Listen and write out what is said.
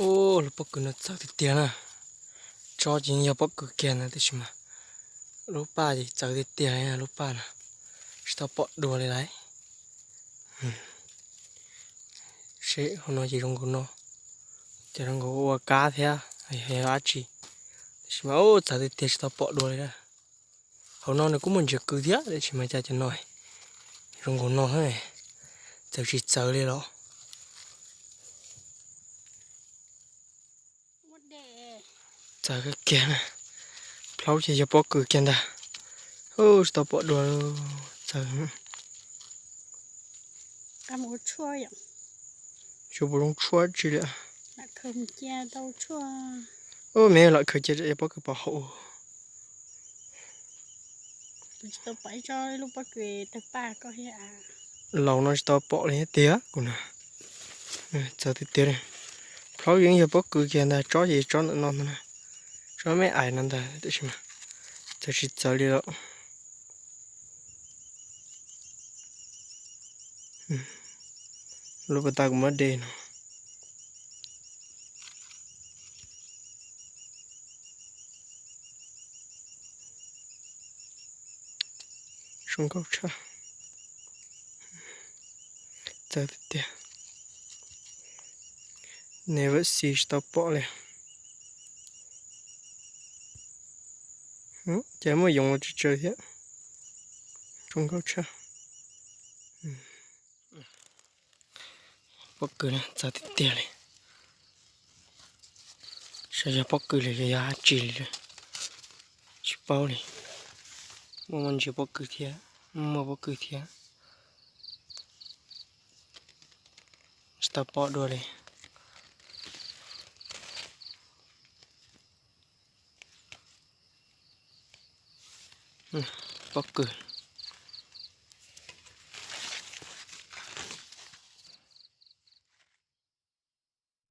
Ub, lub pob kws no txawv tiag tiag na. Tsob ces yog pob kws kiag ntag tiam sis mas lub paj ces txawv tiag tiag li na, lub paj na. Tsis tau pom dua li lauj. Seb hauv no ces zoo nkaus no, ces zoo nkaus ua kab thiab, yog dab tsi. Tiam sis mas ub, txawv tiag tiag tsis tau pom dua li na. Hauv no nws kuj muaj ntsis kws thiab tiam sis mas cas cov no zoo nkaus no xwb, txawv tsis txawv li los. Txawv kawg kiag na. Plaub ces yog pob kws kiag ntag. Ub, tsis tau pom dua, txawv. Xyov puas zoo tshuaj tsi li. Ub, me lam khaws cia yog pob kws pov hauv. Laus no tsis tau pom li thiab tiag kuv na. Txawv tiag tiag li. Plaub yeej yog pob kws kiag ntag, tsob ces tsob ntawm no ntag na. Tsob me ais no ntag tiam sis mas txawv tsis txawv li los. Lub pas tas kuv muab de no. Zoo nkauj tshaj. Txawv tiag tiag. Never see, tsis tau pom li. Ces muaj yoov los tsawg tsawg thiab. Zoo nkauj tshaj. Pob kws txawv tiag tiag li. Xyov yog pob kws los yog dab tsi li, tsis paub li. Muaj muaj ntsis pob kws thiab, muaj pob kws thiab. Tsis tau pom dua li. Pob kws.